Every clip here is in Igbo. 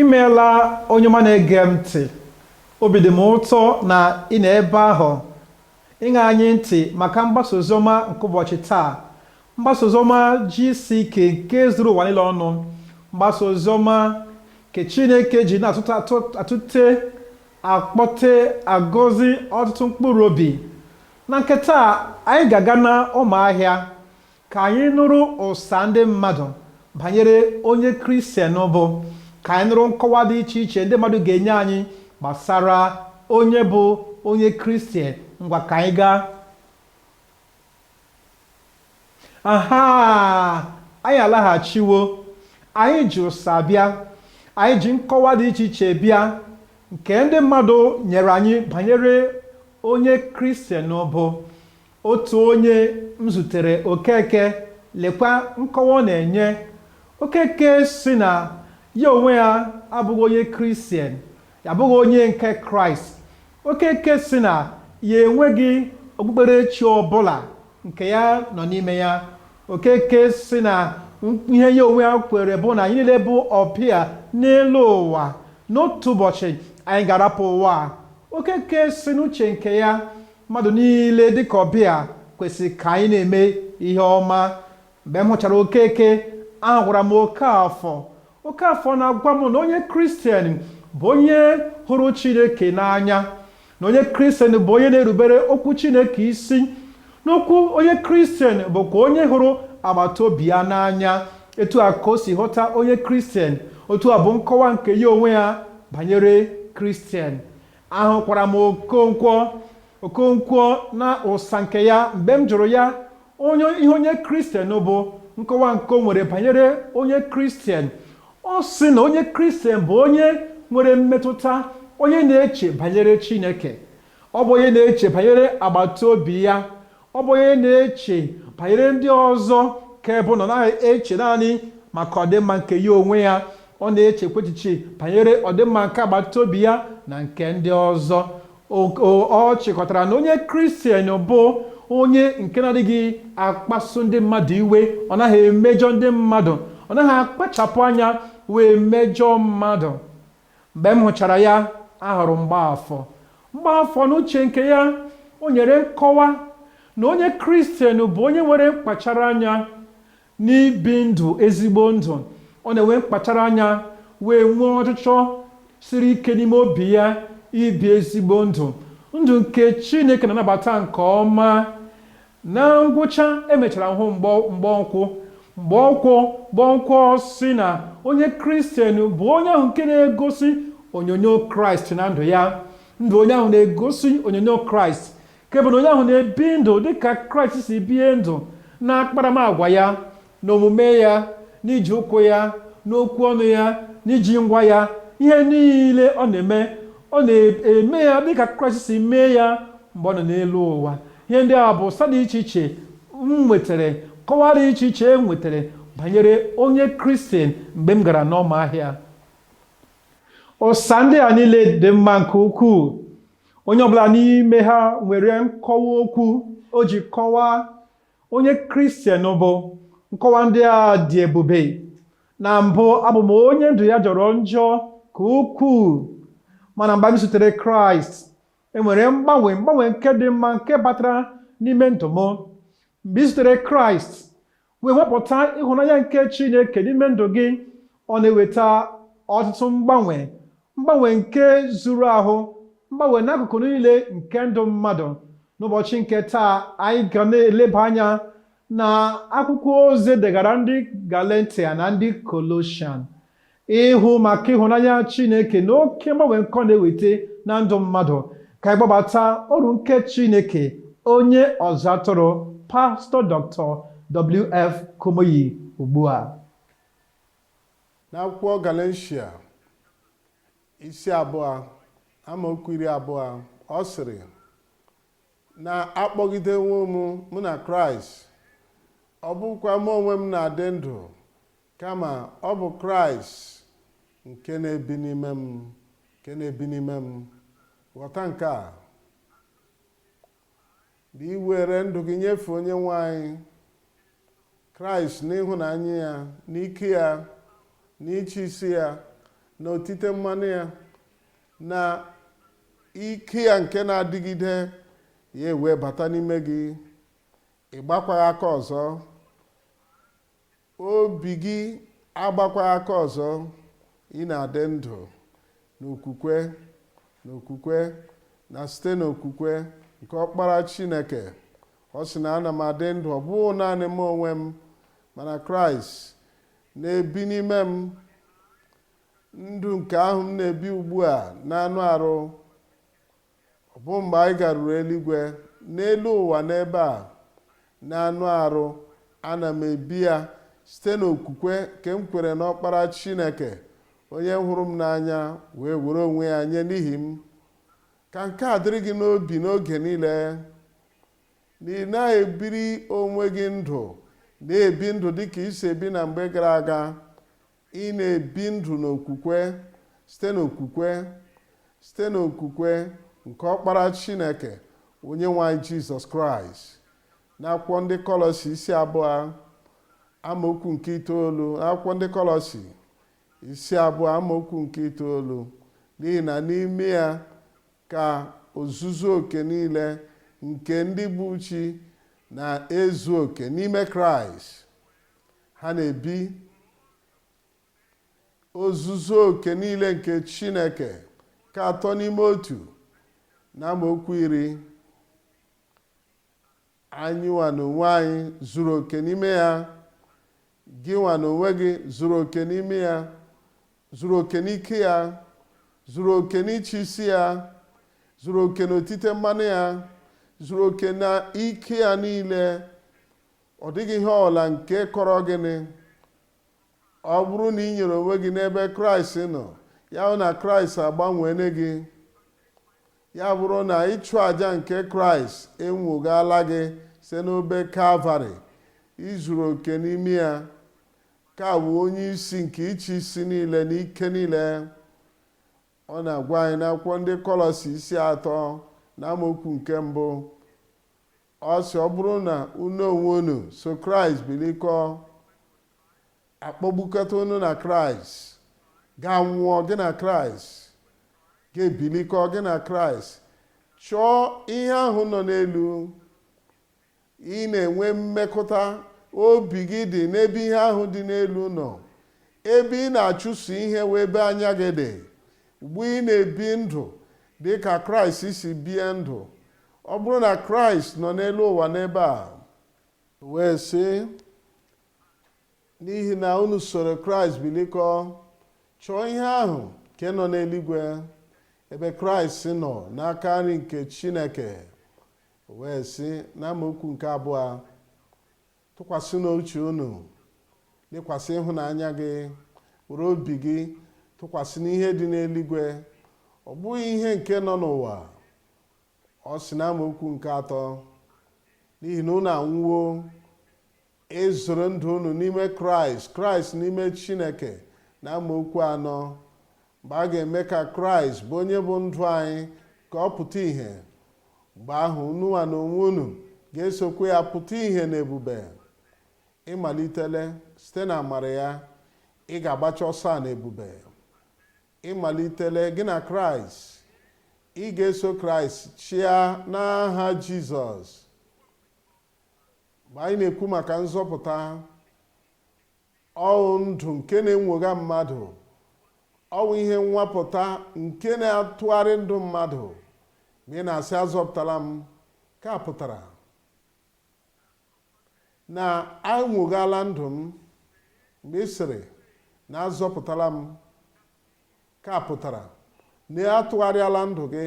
Imeela, onye ọma na-ege m ntị. Obi dị m ụtọ na ị nọ ebe ahụ ịṅa anyị ntị maka mgbasa oziọma nke ụbọchị taa, mgbasa oziọma GCK nke zuru ụwa niile ọnụ, mgbasa oziọma nke Chineke ji na-atụte, akpọte, agọzi ọtụtụ mkpụrụ obi. Na nke taa, anyị ga-aga na Ụmụahịa ka anyị nụrụ ụsa ndị mmadụ banyere onye Kristian bụ, ka anyị nụrụ nkọwa dị iche iche ndị mmadụ ga-enye anyị gbasara onye bụ onye Kristian. Ngwa, ka anyị gaa. Aha, anyị alaghachiwo. Anyị ji ụsa bịa, anyị ji nkọwa dị iche iche bịa nke ndị mmadụ nyere anyị banyere onye Kristian bụ. Otu onye m zutere, Okeke, lekwa nkọwa ọ na-enye. Okeke sị na ya onwe ya abụghị onye Kristian, ya abụghị onye nke Kraịst. Okeke sị na ya enweghị okpukperechi ọbụla nke ya nọ n'ime ya. Okeke sị na ihe ya onwe ya kwere bụ na anyị niile bụ ọbịa n'elu ụwa, n'otu ụbọchị anyị ga-arapụ ụwa a. Okeke sị n'uche nke ya, mmadụ niile dịka ọbịa kwesịrị ka anyị na-eme ihe ọma. Mgbe m hụchara Okeke, ahụkwara m Okafọ. Okafọ na-agwa m na onye Kristian bụ onye hụrụ Chineke n'anya, na onye Kristian bụ onye na-erubere okwu Chineke isi, n'okwu onye Kristian bụkwa onye hụrụ agbata obi ya n'anya. Etu a ka o si ghọta onye Kristian. Otu a bụ nkọwa nke ya onwe ya banyere Kristian. Ahụkwara m Okonkwo. Okonkwo na ụsa nke ya, mgbe m jụrụ ya onye ihe onye Kristian bụ, nkọwa nke o nwere banyere onye Kristian, ọ sị na onye Kristian bụ onye nwere mmetụta, onye na-eche banyere Chineke, ọ bụ onye na-eche banyere agbata obi ya, ọ bụ onye na-eche banyere ndị ọzọ, ka ebe ọ nọ na-eche naanị maka ọdịmma nke ya onwe ya, ọ na-echekwa echiche banyere ọdịmma nke agbata obi ya na nke ndị ọzọ. Ọ chịkọtara na onye Kristian bụ onye nke na-adịghị akpasu ndị mmadụ iwe, ọ naghị emejọ ndị mmadụ, ọ naghị akpachapụ anya wee mejọọ mmadụ. Mgbe m hụchara ya, ahụrụ Mgbaafọ. Mgbaafọ n'uche nke ya, o nyere nkọwa na onye Kristian bụ onye nwere mkpachara anya n'ibi ndụ ezigbo ndụ. Ọ na-enwe mkpachara anya wee nwee ọchịchọ siri ike n'ime obi ya ibi ezigbo ndụ, ndụ nke Chineke na-anabata nke ọma. Na ngwụcha, emechara hụ Mgbankwọ. Mgbankwọ sị na onye Kristian bụ onye ahụ nke na-egosi onyonyo Kraịst na ndụ ya. Ndụ onye ahụ na-egosi onyonyo Kraịst, nke bụ na onye ahụ na-ebi ndụ dịka Kraịst si bie ndụ, na akparamagwa ya, na omume ya, n'iji ụkwụ ya, n'okwu ọnụ ya, n'iji ngwa ya, ihe niile ọ na-eme, ọ na-eme ya dịka Kraịst si mee ya mgbe ọ nọ n'elu ụwa. Ihe ndị a bụ ụsa dị iche iche m nwetara, nkọwa dị iche iche e nwetara banyere onye Kristian mgbe m gara n'Ụmụahịa. Ụsa ndị a niile dị mma nke ukwuu. Onye ọbụla n'ime ha nwere nkọwa okwu o ji kọwaa onye Kristian bụ. Nkọwa ndị a dị ebube. Na mbụ, abụ m onye ndụ ya jọrọ njọ ka ukwuu, mana mgbe m zutere Kraịst, e nwere mgbanwe, mgbanwe nke dị mma nke batara n'ime ndụ m. Mgbe ị zutere Kraịst wee wepụta ịhụnanya nke Chineke n'ime ndụ gị, ọ na-eweta ọtụtụ mgbanwe, mgbanwe nke zuru ahụ, mgbanwe n'akụkụ niile nke ndụ mmadụ. N'ụbọchị nke taa, anyị ga na-eleba anya na akwụkwọ ozi edegara ndị Galatia na ndị Koloshian, ịhụ maka ịhụnanya Chineke na oke mgbanwe nke ọ na-eweta na ndụ mmadụ. Ka anyị gbabata oru nke Chineke, onye ọzụzụ atụrụ, Pastọ Dr. W.F. Kumuyi ugbu a. N'akwụkwọ Galeshia isi 2 amaokwu 20, ọ sịrị na akpọgidewo m mụ na Kraịst, ọ bụkwa mụ onwe m na-adị ndụ, kama ọ bụ Kraịst nke na-ebi n'ime m, nke na-ebi n'ime m. Ghọta nke a: mgbe ị were ndụ gị nyefee onye nwe anyị Kraịst n'ịhụnanya ya, n'ike ya, n'ịchị isi ya, Na otite mmanụ ya na ike ya nke na-adịgide ya ewee bata n'ime gị, ị gbakwaghị aka ọzọ, obi gị agbakwaghị aka ọzọ. Ị na-adị ndụ n'okwukwe, n'okwukwe na site n'okwukwe nke Ọkpara Chineke. Ọ sị na ana m adị ndụ, ọ bụghị naanị m onwe m, mana Kraịst na-ebi n'ime m. Ndụ nke ahụ m na-ebi ugbu a n'anụ arụ, ọ bụ mgbe anyị garuru eluigwe. N'elu ụwa n'ebe a n'anụ arụ, ana m ebi ya site n'okwukwe nke m kwere n'Ọkpara Chineke, onye hụrụ m n'anya wee were onwe ya nye n'ihi m. Ka nke a dịrị gị n'obi n'oge niile, na ị na-ebiri onwe gị ndụ, na-ebi ndụ dịka i si ebi na mgbe gara aga. Ị na-ebi ndụ n'okwukwe, site n'okwukwe, site n'okwukwe nke Ọkpara Chineke, Onye nwe anyị Jizọs Kraịst. N'akwụkwọ Ndị Kọlọsi isi 2 amaokwu nke 9, akwụkwọ Ndị Kọlọsi isi 2 amaokwu nke 9, n'ihi na n'ime ya ka ozuzu oke niile nke ndị bụ chi na-ezu oke. N'ime Kraịst ha na-ebi ozuzu oke niile nke Chineke ka atọ n'ime otu. Na amaokwu 10, anyị nwa na onwe anyị zuru oke n'ime ya. Gị nwa na onwe gị zuru oke n'ime ya, zuru oke n'ike ya, zuru oke n'ịchị isi ya, zuru oke n'otite mmanụ ya, zuru oke na ike ya niile. Ọ dịghị ihe ọbụla nke kọrọ gịnị. Ọ bụrụ na ị nyere onwe gị n'ebe Kraịst nọ, ya hụ na Kraịst agbanweene gị, ya bụrụ na ịchụ àjà nke Kraịst enwogala gị site n'obe Kalvarị, izuru oke n'ime ya, ka bụ onye isi nke ịchị isi niile na ike niile. Ọ na-agwa anyị n'akwụkwọ Ndị Kọlọsi isi 3 na amaokwu nke 1, ọ sị, ọ bụrụ na unu onwe unu so Kraịst bilikọ, akpọgbukọta unu na Kraịst, gaa nwụọ gị na Kraịst, ga-ebilikọ gị na Kraịst. Chọọ ihe ahụ nọ n'elu. Ị na-enwe mmekọta, obi gị dị n'ebe ihe ahụ dị n'elu nọ, ebe ị na-achụso ihe wee ebe anya gị dị. Ugbu ị na-ebi ndụ dị ka Kraịst si bie ndụ. Ọ bụrụ na Kraịst nọ n'elu ụwa n'ebe a wee sị, n'ihi na unu soro Kraịst bilikọ, chọọ ihe ahụ nke nọ n'eluigwe, ebe Kraịst nọ n'aka nri nke Chineke. Wee sị na amaokwu nke 2, tụkwasị n'uche unu, lekwasị ịhụnanya gị, were obi gị tụkwasị n'ihe dị n'eluigwe, ọ bụghị ihe nke nọ n'ụwa. Ọ sị na amaokwu nke 3, n'ihi na unu anwụwo, ezoro ndụ unu n'ime Kraịst, Kraịst n'ime Chineke. Na amaokwu 4, mgbe a ga-eme ka Kraịst bụ onye bụ ndụ anyị ka ọ pụta ìhè, mgbe ahụ unu na onwe unu ga-esokwa ya pụta ìhè n'ebube. Ịmalitele site na amara ya, ị ga-agbacha ọsọ a n'ebube. Ịmalitele gị na Kraịst, ị ga-eso Kraịst chịa n'aha Jizọs. Mgbe anyị na-ekwu maka nzọpụta, ọwụ ndụ nke na-enwogha mmadụ, ọwụ ihe nwapụta nke na-atụgharị ndụ mmadụ. Ma ị na-asị azọpụtala m, ka pụtara na anwoghala ndụ m. Mgbe ị sịrị na azọpụtala m, ka pụtara na atụgharịala ndụ gị.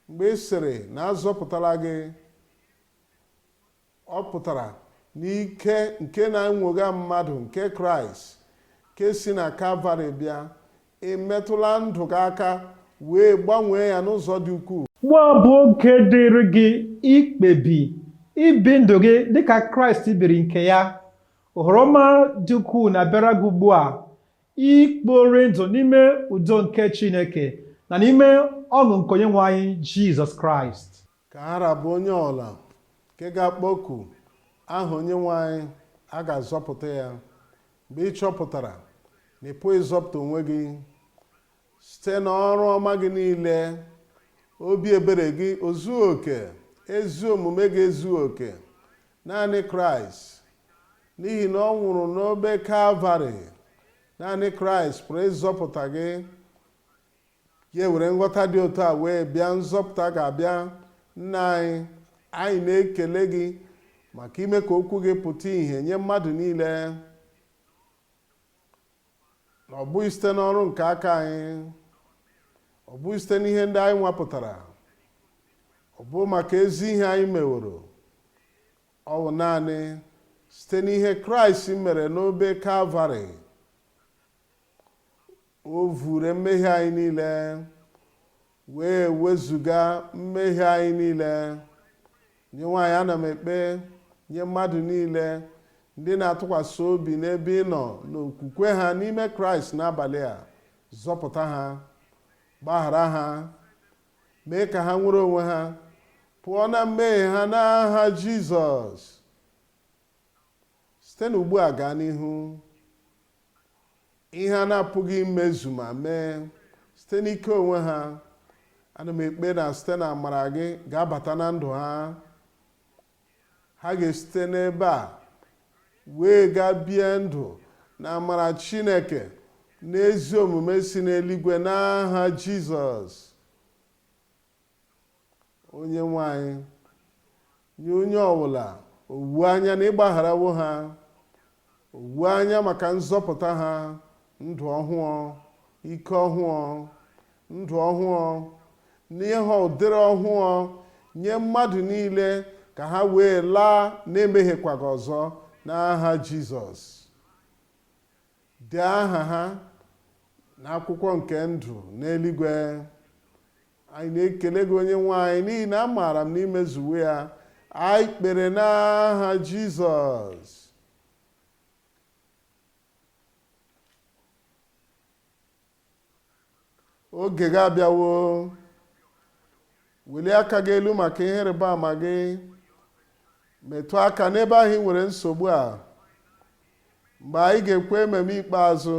Mgbe ị sịrị na azọpụtala gị, ọ pụtara n'ike nke na-enwogha mmadụ nke Kraịst nke si na Kalvarị bịa emetụla ndụ gị aka wee gbanwee ya n'ụzọ dị ukwuu. Ugbu a bụ oge dịrị gị ikpebi ibi ndụ gị dịka Kraịst biri nke ya. Ohere ọma dị ukwuu na-abịara gị ugbu a ikpori ndụ n'ime udo nke Chineke na n'ime ọṅụ nke Onyenwe anyị Jizọs Kraịst. Ka ha rabụ onye ọla nke ga-akpọku aha Onyenwe anyị, a ga-azọpụta ya. Mgbe ị chọpụtara Na ị pụghị ịzọpụta onwe gị site n'ọrụ ọma gị niile. Obi ebere gị ozughị oke, ezi omume gị ezughị oke. Naanị Kraịst, n'ihi na ọ nwụrụ n'obe Kalvarị. Naanị Kraịst pụrụ ịzọpụta gị. Ya ewere nghọta dị otu a wee bịa, nzọpụta ga-abịa. Nna anyị, anyị na-ekele gị maka ime ka okwu gị pụta ìhè nye mmadụ niile, na ọ bụghị site n'ọrụ nke aka anyị, ọ bụghị site n'ihe ndị anyị nwapụtara, ọ bụ maka ezi ihe anyị meworo. Ọ bụ naanị site n'ihe Kraịst mere n'obe Kalvarị. O vuru mmehie anyị niile, wee wezụga mmehie anyị niile. Onye nwe anyị, ana m ekpe nye mmadụ niile ndị na-atụkwasị obi n'ebe ị nọ n'okwukwe ha n'ime Kraịst n'abalị a. Zọpụta ha, gbaghara ha, mee ka ha nwere onwe ha pụọ na mmehie ha n'aha Jizọs. Site n'ugbu a gaa n'ihu, ihe a na-apụghị imezu ma mee site n'ike onwe ha, ana m ekpe na site na amara gị ga-abata na ndụ ha. Ha ga-esite n'ebe a wee gaa bie ndụ na amara Chineke n'ezi omume si n'eluigwe n'aha Jizọs. Onye nwe anyị, nye onye ọbụla owuwe anya na ịgbagharawo ha, owuwe anya maka nzọpụta ha, ndụ ọhụụ, ike ọhụụ, ndụ ọhụụ na ihe ụdịrị ọhụụ nye mmadụ niile, ka ha wee laa na-emehiekwaghị ọzọ n'aha Jizọs. Dee aha ha n'akwụkwọ nke ndụ n'eluigwe. Anyị na-ekele gị, onye nwe anyị, n'ihi na amaara m na imezuwo ya. Anyị kpere n'aha Jizọs. Oge gị abịawo. Welie aka gị elu maka ihe ịrịba ama gị. Metụ aka n'ebe ahụ ị nwere nsogbu a. Mgbe anyị ga-ekwe ememe ikpeazụ,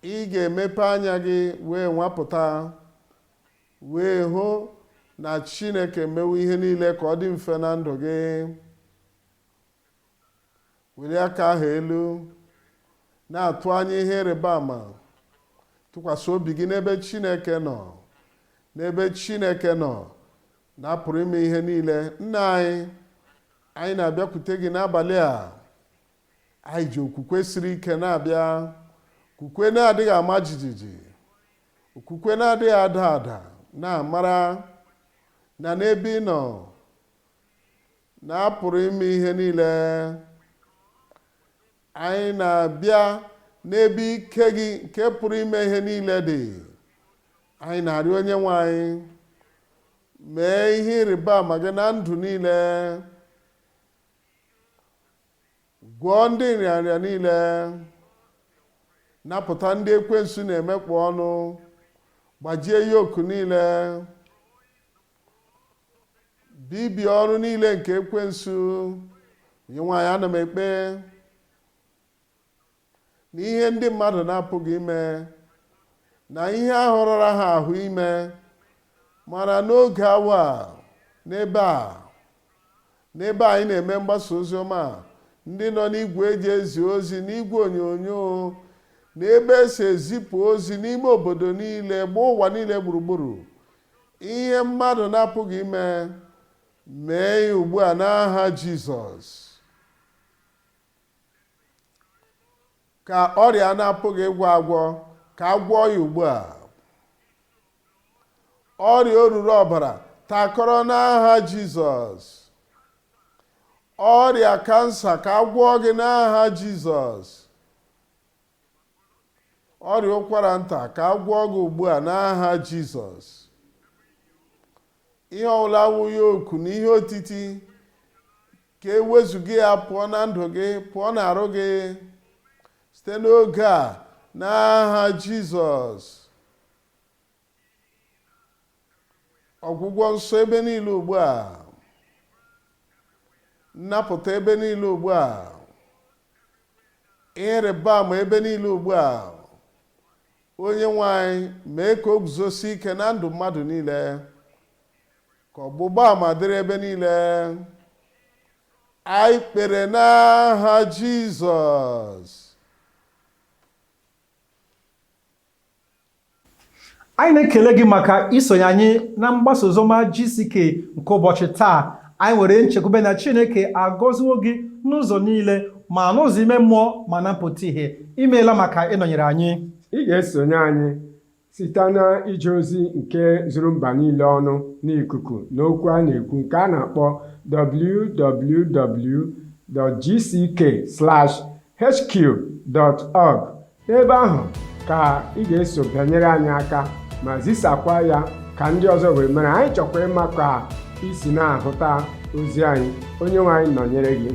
ị ga-emepe anya gị wee nwapụta, wee hụ na Chineke mewo ihe niile ka ọ dị mfe na ndụ gị. Welie aka ahụ elu, na-atụ anya ihe ịrịba ama. Tụkwasị obi gị n'ebe Chineke nọ, n'ebe Chineke nọ na-apụrụ ime ihe niile. Nna anyị, anyị na-abịakwute gị n'abalị a. Anyị ji okwukwe siri ike na-abịa, okwukwe na-adịghị ama jijiji, okwukwe na-adịghị ada ada, na-amara na n'ebe ị nọ na-apụrụ ime ihe niile. Anyị na-abịa n'ebe ike gị nke pụrụ ime ihe niile dị. Anyị na-arịọ onye nwe anyị, mee ihe ịrịba ama gị na ndụ niile. Gwọọ ndị nrịanrịa niile, napụta ndị ekwensu na-emekpọ ọnụ, gbajie yoku niile, bibie ọrụ niile nke ekwensu. Onye nwe anyị, ana m ekpe na ihe ndị mmadụ na-apụghị ime, na ihe ahụ rara ha ahụ ime, mana n'oge awa a, n'ebe anyị na-eme mgbasa ozi ọma, ndị nọ n'igwe eji ezi ozi, n'igwe onyonyo, n'ebe esi ezipụ ozi n'ime obodo niile, gbaa ụwa niile gburugburu, ihe mmadụ na-apụghị ime, mee ya ugbu a n'aha Jizọs. Ka ọrịa na-apụghị ịgwọ agwọ, ka a gwọọ ya ugbu a. Ọrịa oruru ọbara takọrọ n'aha Jizọs. Ọrịa kansa, ka a gwọọ gị n'aha Jizọs. Ọrịa ụkwara nta, ka a gwọọ gị ugbu a n'aha Jizọs. Ihe ọbụla awụghị oku na ihe otiti, ka ewezuga ya pụọ na ndụ gị, pụọ n'arụ gị site n'oge a n'aha Jizọs. Ọgwụgwọ nsọ ebe niile ugbu a, nnapụta ebe niile ugbu a, Ihe ịrịba ama ebe niile ugbu a. Onye nwe anyị, mee ka o guzosie ike na ndụ mmadụ niile, ka ọgbụgba ama dịrị ebe niile. Anyị kpere n'aha Jizọs. Anyị na-ekele gị maka isonye anyị na mgbasa oziọma GCK nke ụbọchị taa. Anyị nwere nchekwube na Chineke agọziwo gị n'ụzọ niile, ma n'ụzọ ime mmụọ ma na mpụta ihe. Imeela maka ịnọnyere anyị. Ị ga-esonye anyị site na ije ozi nke zuru mba niile ọnụ n'ikuku n'okwu a na-ekwu nke a na-akpọ www.gck/hq.org. N'ebe ahụ ka ị ga-eso bịanyere anyị aka ma zisakwa ya ka ndị ọzọ wee mara. Anyị chọkwa ịma ka i si na-ahụta ozi anyị. Onye nwe anyị nọnyere gị.